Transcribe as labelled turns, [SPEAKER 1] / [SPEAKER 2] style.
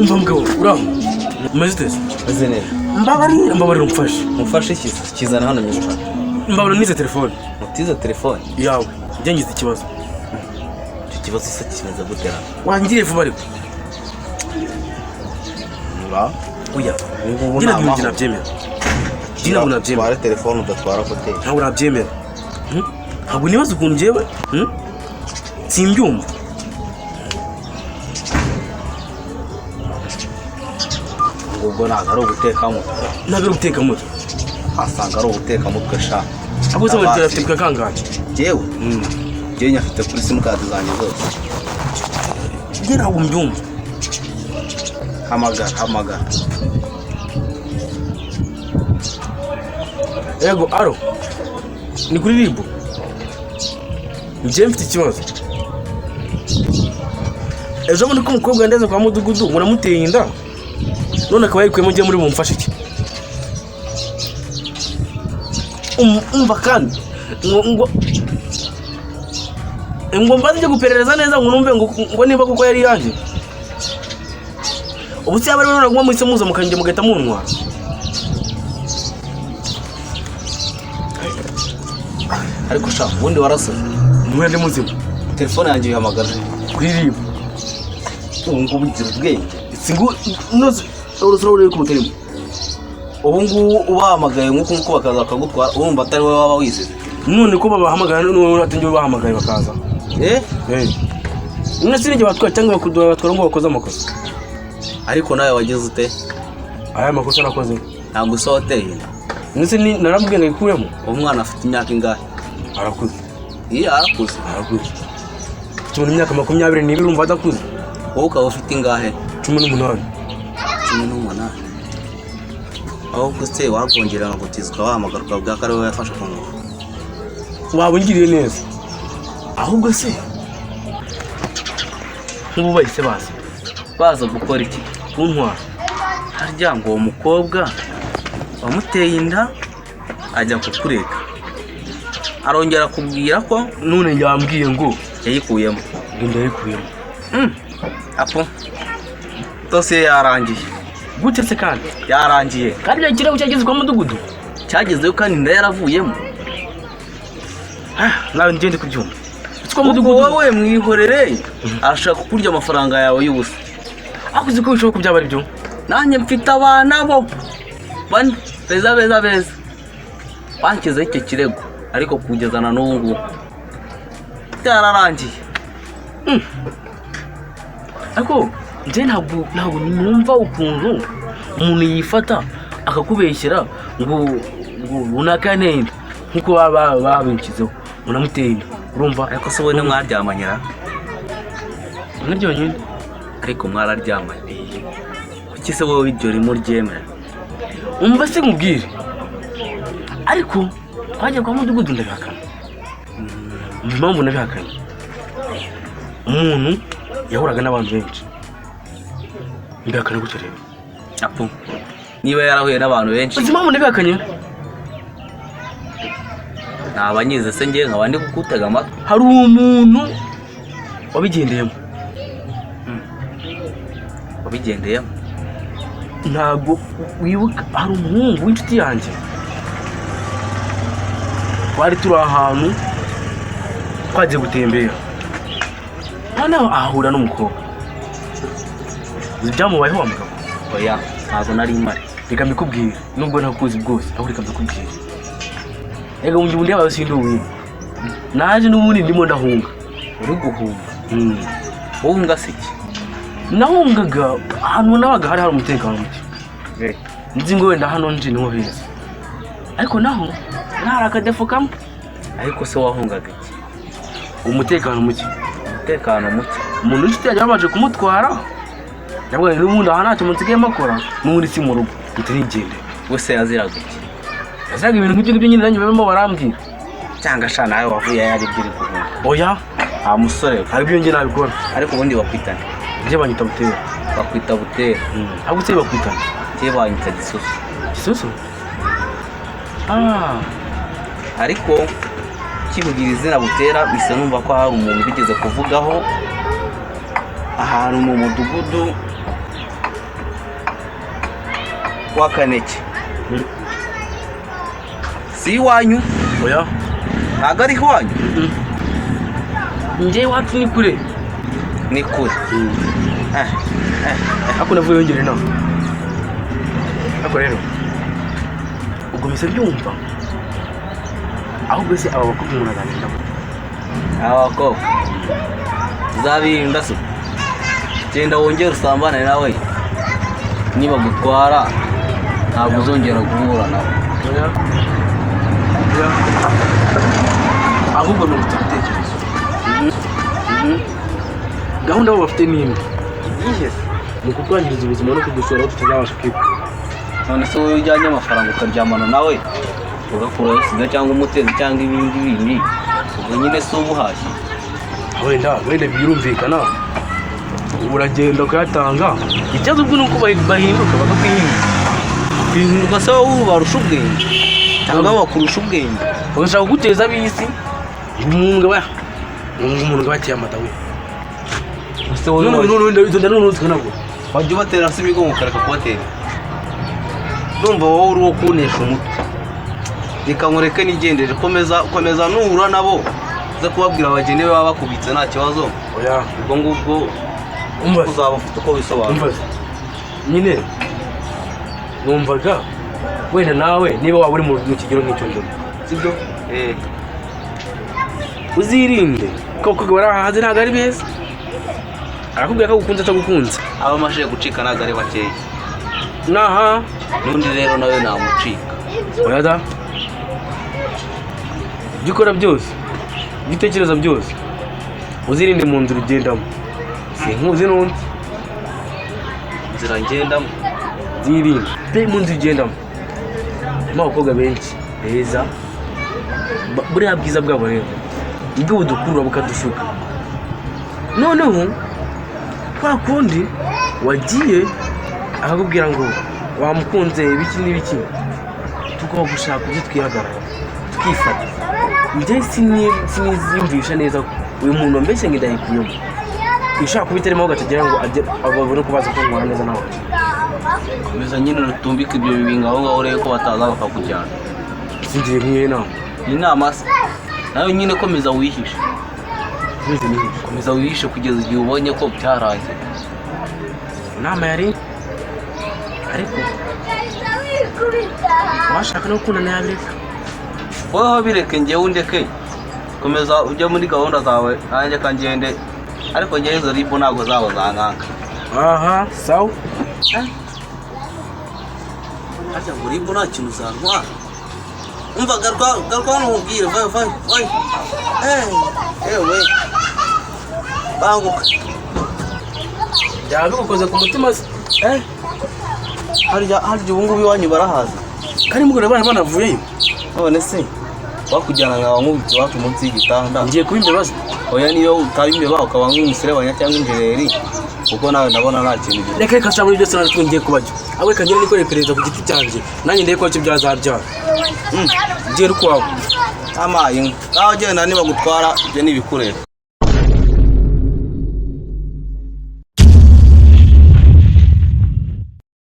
[SPEAKER 1] Umva mugabo, uraho umeze ute se?
[SPEAKER 2] Meze neza.
[SPEAKER 1] Mbabarira, mbabarira umfashe.
[SPEAKER 2] Mufashe iki? Kizana hano nyigufashe.
[SPEAKER 1] Mbabarira nize telefone.
[SPEAKER 2] Mutize telefone?
[SPEAKER 1] Yawe, njye ngize ikibazo.
[SPEAKER 2] Icyo kibazo se kimeze gute hano?
[SPEAKER 1] Wangiriye vuba ariko.
[SPEAKER 2] Ura.
[SPEAKER 1] Oya.
[SPEAKER 2] Ubu ngubu
[SPEAKER 1] Njye
[SPEAKER 2] ni
[SPEAKER 1] ntabwo
[SPEAKER 2] amahoro.
[SPEAKER 1] nabyemera, njye ntabwo nabyemera.
[SPEAKER 2] Utware telefone, udatwara hoteli.
[SPEAKER 1] Ntabwo nabyemera. Ntabwo nibaza ukuntu njyewe, Simbyumva.
[SPEAKER 2] Ubwo ntabwo ari ubutekamutwe.
[SPEAKER 1] Ntabwo ari ubutekamutwe.
[SPEAKER 2] Asanga ari ubutekamutwe sha.
[SPEAKER 1] Ahubwo se amatera afite kwa kangahe?
[SPEAKER 2] Njyewe? Njyewe nyafite kuri simukadi zanjye zose.
[SPEAKER 1] Njye ntabwo mbyumva.
[SPEAKER 2] Hamagara, hamagara.
[SPEAKER 1] Yego, aro ni kuri ribu, njye mfite ikibazo. Ejo bundi ko umukobwa yandeze kwa mudugudu ngo namuteye inda, none akaba yayikuyemo, njye muri bumfashe iki? Umva kandi ngo mbaze njye guperereza neza ngo numve ngo niba koko yari iyanjye. Ubu se yaba ari we none muhise muza mukanjye mugahita muntwara?
[SPEAKER 2] Ariko sha, ubundi warasaze.
[SPEAKER 1] Ntuye ndi muzima.
[SPEAKER 2] Telefone yanjye uyihamagara?
[SPEAKER 1] Kuri ribu.
[SPEAKER 2] Ubu ngubu ugira ubwenge.
[SPEAKER 1] Singu noze urusura uri ku mutarimo.
[SPEAKER 2] Ubu ngubu ubahamagaye nk'uku nguku bakaza bakagutwara, urumva atari wowe waba wizize?
[SPEAKER 1] None ko babahamagara, none atinjye bahamagaye bakaza?
[SPEAKER 2] Eh?
[SPEAKER 1] Eh, none sinjye batwara cyangwa bakuduha batwara ngo bakoze amakosa?
[SPEAKER 2] Ariko nawe wagize ute?
[SPEAKER 1] Aya makosa nakoze?
[SPEAKER 2] Ntabwo usa wateye inda.
[SPEAKER 1] Ndetse narambwiye ngo ikuremo.
[SPEAKER 2] Uwo mwana afite imyaka ingahe?
[SPEAKER 1] Arakuze.
[SPEAKER 2] Iyo arakuze?
[SPEAKER 1] Arakuze, tubona imyaka 22, urumva adakuze?
[SPEAKER 2] Wowe ukaba ufite ingahe?
[SPEAKER 1] 18.
[SPEAKER 2] 18. Ahubwo se wakongera ngutiza ukabahamagara ukabwira ko ari wowe yafashe ku ngufu?
[SPEAKER 1] Waba ungiriye neza. Ahubwo se nk'ubu bahise baza?
[SPEAKER 2] Baza gukora iki?
[SPEAKER 1] Kuntwara.
[SPEAKER 2] Harya ngo uwo mukobwa wamuteye inda ajya kukurega, arongera akubwira ko
[SPEAKER 1] None yambwiye ngo
[SPEAKER 2] yayikuyemo.
[SPEAKER 1] Ngo ndayikuyemo.
[SPEAKER 2] Apo, dosiye yarangiye.
[SPEAKER 1] Gute se kandi?
[SPEAKER 2] Yarangiye.
[SPEAKER 1] Kandi icyo kirego cyageze kwa mudugudu?
[SPEAKER 2] Cyagezeyo kandi inda yaravuyemo.
[SPEAKER 1] Ah, nawe ngende kubyumva kwa
[SPEAKER 2] Ubwo
[SPEAKER 1] mudugudu.
[SPEAKER 2] Wowe mwihorere, arashaka kukurya amafaranga yawe y'ubusa.
[SPEAKER 1] Ariko uzi ko bishoboka ko byaba ari byo?
[SPEAKER 2] Nanjye mfite abana bo bane beza beza beza banshyizeho icyo kirego, ariko kugeza na n'ubu ngubu byararangiye.
[SPEAKER 1] Ariko njye ntabwo numva ukuntu umuntu yifata akakubeshyera ngo runaka yanteye inda, nk'uko baba babinshyizeho ngo namuteye inda, urumva?
[SPEAKER 2] Ariko se ubundi mwaryamanyira?
[SPEAKER 1] Ni ryonyine.
[SPEAKER 2] Ariko mwararyamanye, kuki se wowe iryo rimwe uryemera?
[SPEAKER 1] Umva se nkubwire, ariko twagiye kwa mudugudu ndabihakana. Umva impamvu nabihakanye: umuntu yahuraga n'abantu benshi. Mbihakana gutyo rero.
[SPEAKER 2] Apo, niba yarahuye n'abantu benshi.
[SPEAKER 1] Uzi impamvu nabihakanye?
[SPEAKER 2] Naba nyize se ngewe nkaba ndi kukutega amatwi?
[SPEAKER 1] Hari umuntu wabigendeyemo.
[SPEAKER 2] Wabigendeyemo?
[SPEAKER 1] Ntabwo wibuka, hari umuhungu w'inshuti yanjye, twari turi ahantu twagiye gutembera, noneho ahahura n'umukobwa. Uzi ibyamubayeho wa mugabo?
[SPEAKER 2] Oya, ntabwo nari mpari.
[SPEAKER 1] Reka mbikubwire, nubwo ntakuzi bwose, ahubwo reka mbikubwire. Reka mu gihe undi yabaye sindi uwimwe, naje n'ubundi ndimo ndahunga.
[SPEAKER 2] Uri guhunga? Wowe se iki?
[SPEAKER 1] Nahungaga ahantu nabaga hari umutekano muke. Nzi ngo wenda hano nje niho heza, ariko naho hari akadefo kamwe.
[SPEAKER 2] Ariko se wahungaga iki?
[SPEAKER 1] Umutekano muke.
[SPEAKER 2] Umutekano muke?
[SPEAKER 1] Umuntu w'inshuti yanjye babanje kumutwara, ndavuga nti n'ubundi aha ntacyo nsigaye makora, n'ubundi si mu rugo, mpita nigendera.
[SPEAKER 2] Wese yaziraga iki?
[SPEAKER 1] Yazaga ibintu nk'ibyo ngibyo nyine, nanjye barimo barambwira.
[SPEAKER 2] Cyangwa sha nawe wavuye ayo aribyo uri guhunga?
[SPEAKER 1] Oya.
[SPEAKER 2] Nta musore we.
[SPEAKER 1] Hari ibyo njye nabikora.
[SPEAKER 2] Ariko ubundi bakwitana?
[SPEAKER 1] Njye banyita Butera.
[SPEAKER 2] Bakwita Butera?
[SPEAKER 1] Ahubwo se bakwitana?
[SPEAKER 2] Njye banyita Gisusu.
[SPEAKER 1] Gisusu, ah.
[SPEAKER 2] Ariko kivugira izina Butera bisa numva ko hari umuntu bigeze kuvugaho ahantu mu mudugudu. Wa Kaneke si iwanyu?
[SPEAKER 1] Oya.
[SPEAKER 2] Ntabwo ari iwanyu?
[SPEAKER 1] Njye iwacu ni kure.
[SPEAKER 2] Ni kure.
[SPEAKER 1] Ariko navuye yongera inama. Ariko rero ubwo mpise mbyumva, ahubwo se aba bakobwa umuntu azabirinda gute?
[SPEAKER 2] Aba bakobwa uzabirinda se? Genda wongere usambane nawe, niba gutwara ntabwo uzongera guhura nawe.
[SPEAKER 1] Oya, oya, ahubwo ni ibitekerezo. Gahunda bo bafite ni imwe.
[SPEAKER 2] Iyihe se?
[SPEAKER 1] Ni ukutwangiriza ubuzima no kudushora aho tutazabasha kwikura.
[SPEAKER 2] None se wowe ujyanye amafaranga ukaryamana nawe, ugakuraho sida cyangwa umutezi cyangwa ibindi bindi, ubwo nyine si ubuhashye?
[SPEAKER 1] Wenda birumvikana, uragenda ukayatanga. Ikibazo ubwo ni uko bahinduka bakakwihinduka.
[SPEAKER 2] Kwihinduka se wowe ubarusha ubwenge cyangwa bakurusha ubwenge?
[SPEAKER 1] Bagashaka kuguteza ab'isi, umuntu ngo umuntu ngo bateye amata we.
[SPEAKER 2] Ese wowe
[SPEAKER 1] None none izo nda none nabwo
[SPEAKER 2] wajya ubatera se imigongo ukareka kubatera? Ndumva wowe uri uwo kunesha umutwe. Reka nkureke nigendere. Komeza, komeza, nuhura nabo uze kubabwira bagende, baba bakubitse nta kibazo.
[SPEAKER 1] Oya.
[SPEAKER 2] Ubwo ngubwo
[SPEAKER 1] Umva.
[SPEAKER 2] uzaba ufite uko bisobanura.
[SPEAKER 1] Umva nyine, numvaga wenda nawe niba waba uri mu kigero nk'icyo ngicyo, sibyo?
[SPEAKER 2] Eh.
[SPEAKER 1] Uzirinde kuko abakobwa bari aha hanze ntabwo ari beza. Arakubwira ko agukunze atagukunze.
[SPEAKER 2] Abamashije gucika ntabwo ari bakeya.
[SPEAKER 1] Naha.
[SPEAKER 2] N'undi rero nawe namucika.
[SPEAKER 1] Oya da, ibyo ukora byose, ibyo utekereza byose, uzirinde mu nzira ugendamo. Sinkuzi n'undi.
[SPEAKER 2] Inzira ngendamo?
[SPEAKER 1] Uzirinde pe mu nzira ugendamo. Harimo abakobwa benshi beza. Buriya bwiza bwabo rero nibwo budukurura bukadushuka. Noneho kwa kundi wagiye akakubwira ngo wamukunze ibiki n'ibiki, tugomba gushaka uburyo twihagarara, tukifata. Njye siniziyumvisha neza ko uyu muntu wambeshye ngo indayikuyemo ishaka kuba itarimo, ahubwo atagira ngo babone ko baza kunkora neza nawe.
[SPEAKER 2] Komeza nyine utumbike ibyo bibinga aho ngaho, urebe ko bataza bakakujyana.
[SPEAKER 1] Singiye kumwe inama.
[SPEAKER 2] Inama se nawe nyine, komeza wihishe.
[SPEAKER 1] Nkomeze nihishe?
[SPEAKER 2] Komeza wihishe kugeza igihe ubonye ko byarangiye.
[SPEAKER 1] Inama yari, ariko washaka no gukundana yabireka.
[SPEAKER 2] Wowe bireke, njyewe undeke. Komeza ujye muri gahunda zawe, nanjye kangende. Ariko njyewe izo ribu ntabwo zabo zankanga.
[SPEAKER 1] Aha, sawa.
[SPEAKER 2] Harya ngo ribu nta kintu zantwara? Umva, garuka, garuka hano nkubwire. Vayo, vayo, vayo. Ewe, banguka.
[SPEAKER 1] Byaba bigukoze ku mutima se?
[SPEAKER 2] Eh, harya ubu ngubu iwanyu barahazi?
[SPEAKER 1] Kandi mugore abana banavuyeyo.
[SPEAKER 2] None se bakujyana nkaba nkubitse iwacu munsi y'igitanda?
[SPEAKER 1] Ngiye kuba imbabazi.
[SPEAKER 2] Oya, niyo utaba imbeba ukaba nk'umuserebanya cyangwa injereri, kuko nawe ndabona nta kintu gihari.
[SPEAKER 1] Reka, reka, muri byose ntabwo ngiye kubajya, ahubwo reka ngende nikore iperereza ku giti cyanjye, nanjye ndebe ko icyo byazabyara. Ngiye ukwawe.
[SPEAKER 2] Amaye, nawe ugenda, niba gutwara ibyo ni ibikureba.